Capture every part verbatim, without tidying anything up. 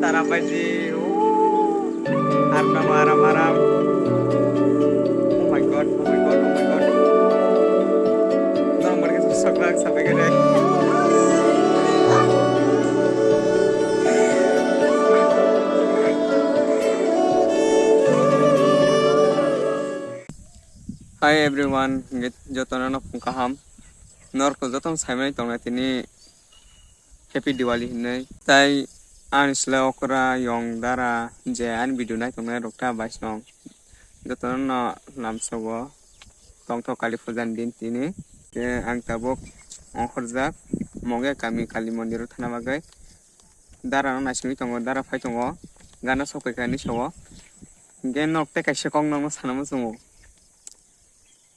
Tara baji, oh, aram, aram, aram. Oh my God, oh my God, oh my God. Norok barkhe sak sak sabai gede. Hi everyone, jotono no phung kaham. Norok jotono saimani tongna tini Happy Diwali hinwi. Tai ani slai okra yong dara je ani video nai tongnai rok ta bai song. Jotono no lamsogo tongthok Kali Puja ni din tini. Ke ang tabuk ongkhorjak Monge kami Kali mondir o thana bagwi. Dara no naisingwi tongo, dara phai tongo. Gana sok kha ni sobo. Ge nok te kaisa kok nokno sana muchungo.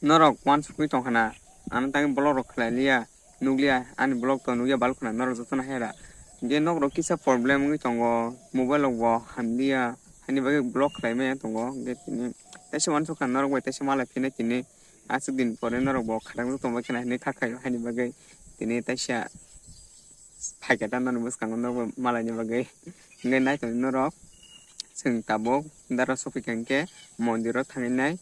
Norok uansukwi tongkha na, ano tangwi vlog rok khlai liya, nukliya, ani vlog to nukya balkhwna norok jotono hera. Hinkhe nok rok kisa problem wngwi tongo, mobile rok bo hamliya, haini bagwi vlog khlai maya tongo, hinkhe tini teisa uansukha norok bai teisa malai phina tini, aswk din pore norok bo khatangjak tongbai khna hinwi kha khaio, haini bagwi tini teisa phaikha ta norok bwskango norok bai malaini bagwi. Hinkhe naitongdi norok, chwng tabuk dara sopikha hinkhe mondiro thangwi nai.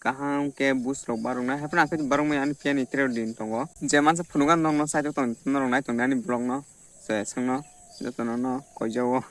Kaham khe buj rok baroknai, haiphano ang khe barokmani ani phiya ni train din tongo. Je mansa phunukha norokno side o tong norok nai tongdi ani vlog no, se songno jotono no koijao.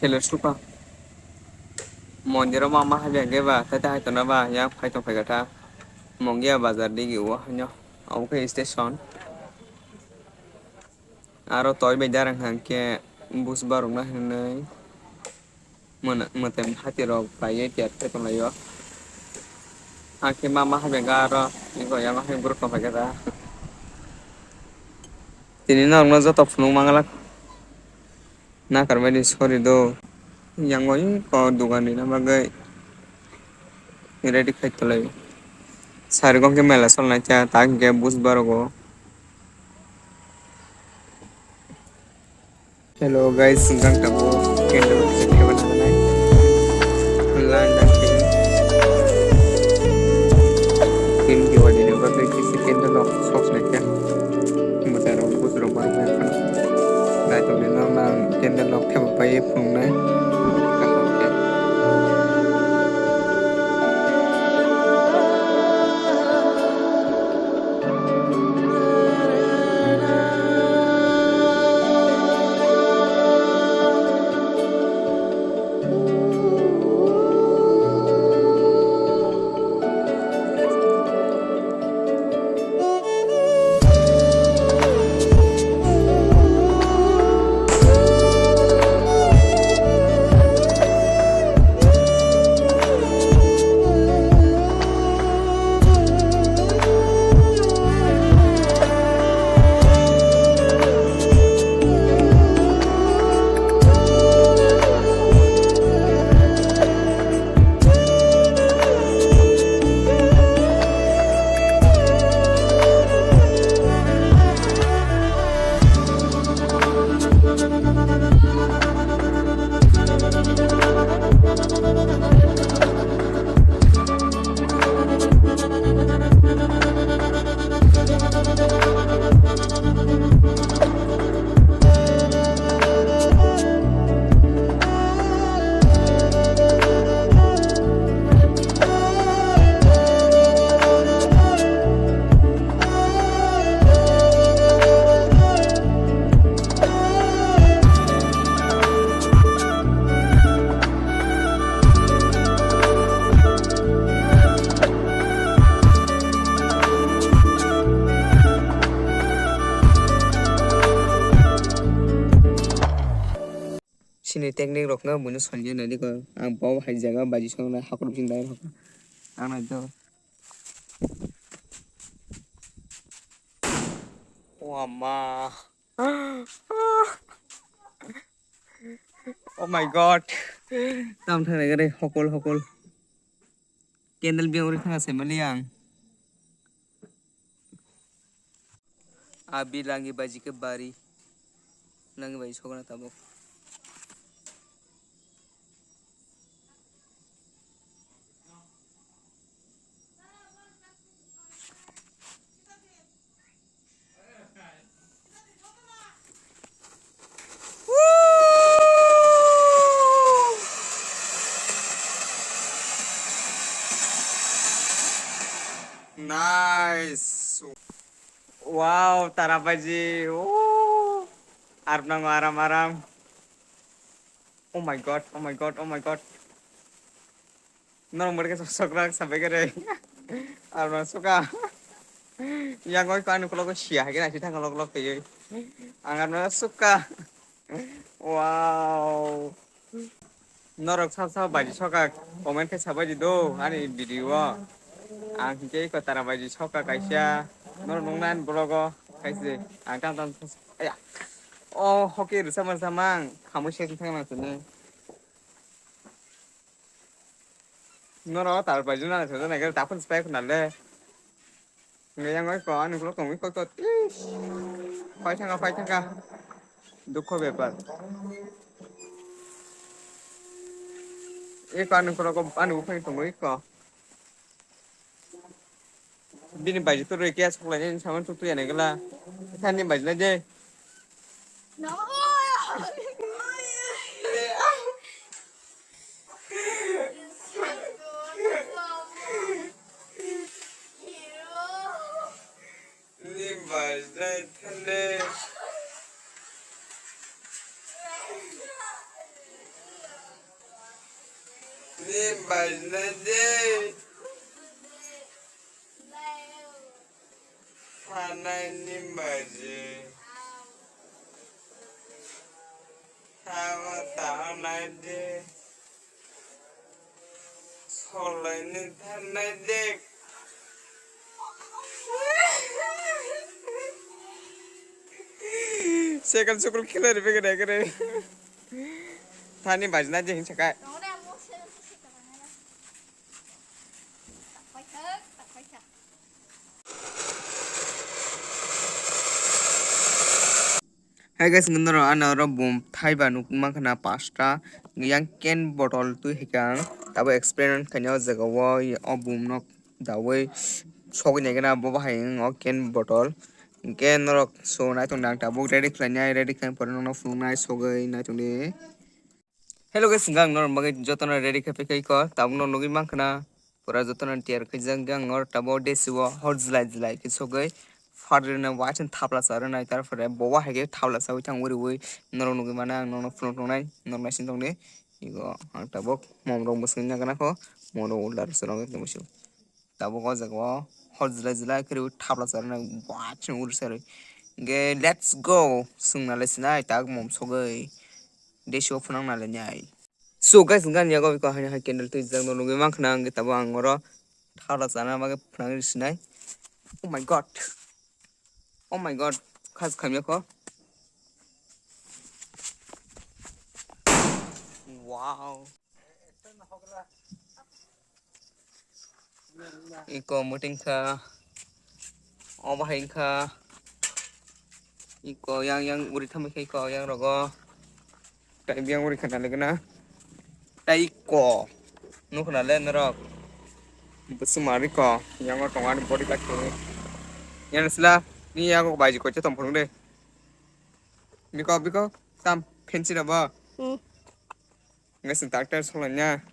Hello, Supa. Mondir o ma ma hai bag ba, tai tai hai tona ba, yang phai tong phai kha ta. Mongia bazar digi o haino. Abo khe station. Aro toi bai darang hang khe bus barok na hinwi. Mona, motem hati rok pai ye tiar khe tong lai o. Hang khe ma ma hai bag aro, iko yang hai group tong phai kha ta. Tini norok no joto phunuk mangalak. Nakar bai di, sorry do. Yang oi ko dugan rina bagwi ready khai tolai. Sari gom khe mela sol nai cha, ta hingke bus barogo. Hello guys, gang tabo candle khe ba nangnai. Line line khe. Team Diwali ni bagwi kisi candle rok sok nai khe. Mwtai rok, bus rok bai bai phano. Naitokni nokno ang candle rok thepuk pai phunuknai. Chini technique rok no buino sanja nai di ko. Ang bo hai jaga baji song na hakor bising dai rok. Ang nai do. O ama. Oh my God. Tam thang nai gare hokol hokol. Candle biyang uri thang se mali ang. Abi langi baji ke bari. Langi baji sokna tabok. Nice. Wow, tara baji. Oh. Arnam aram aram. Oh my God, oh my God, oh my God. Norok murke sok sok rak sabai kare. Arno suka. Yang oi ko ani kolok sia hage nasi thang kolok kolok tei. Ang arno suka. Wow. Norok sab sab baji soka comment khe sabai di do ani video o. Ang hingke ko tara baji soka kaisa. Norok nung nan vlog o kaisa. Ang tam tam. Aya. Oh, hoki risa man samang. Khamui se thang na sini. Noro tar pai juna se na gari tapun spai khuna le. Nge yang oi ko ani ulo tongwi koi ko. Ish. Pai thanga, pai thanga. Dukho bepar. E ko ani ulo ko ani uphai tongwi ko. Bini baji tu roi kya saklai ni saman tu tu ya ne gala. Thani baji na je. Ni baji na thani. Thanai ni baji. Thango thanai de. Solai ni thanai de. Sekal sukul kila ribe gede gede. Thani bajna je hinsa kai. Hai guys, ngenaro ano oro bum thaiba nuk mankha na pasta yang can bottle twi hikang tabo experiment khaina o jaga o o bum nok dawi sogwi naikhe na bo bahai o can bottle hingke norok so naitok nang tabuk ready khlainai ready khlaina pore nokno phunuknai sogwi naitok di. Hello guys, hingke ang norok bagwi jotono ready khe phikha iko, tabukno nugwi mankha na pura jotono tiyar khaijak, hingke ang norok tabuk desi o hor jilai jilai khe sogwi phat rwna waising thapla cha rwnai, tarpore bowa hai khe thapla chawi thang uriui norok nugwi mano, ang norokno phunuk tongnai, norok naising tongdi. Iko ang tabuk mom rok bwswk nagana kho, mom rok ulda rwchwk rok tongmani. Tabuk o jaga o hor jilai jilai khe thapla cha rwnai waising uri sa rwi. Hingke let's go, chwng nalai sinai tak mom sogwi desi o phunang nalai nai. So guys, hingke ani yago iko haino hai candle twijak no nugwi mankha na, hingke tabuk ang oro thapla chana bagwi phunang ri sinai. Oh my god. Oh my god. Khas khamya kho. Wow. Iko muting kha. Obo hai wngkha. Iko yang yang uri thamwi khe iko yang rogo. Tai yang uri khana legena. Tai iko. Nukhna le norok. Bwswk mari ko. Yang o tongo ani body bag tongwi. Yang sila ni yago baji kocha tong phunuk de. Biko biko tam fancy rabo. Hmm. Ngasing tak tak solanya.